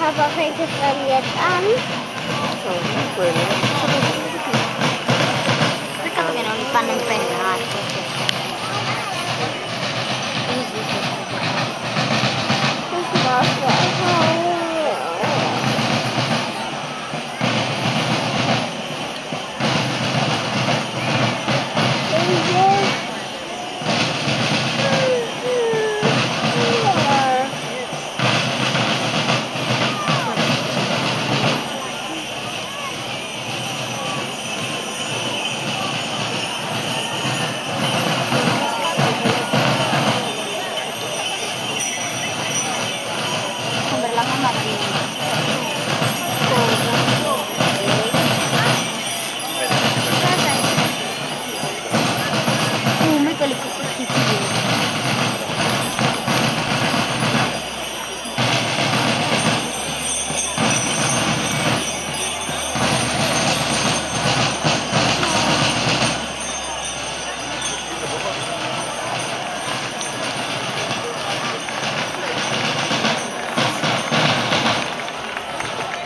Papa, fängt es dann jetzt an? Peccato che non li fanno impennare. Das war's. Sembra la mamma di... Cosa? Come quelle che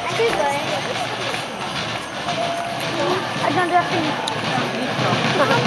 Anche voi. Ah, già finito.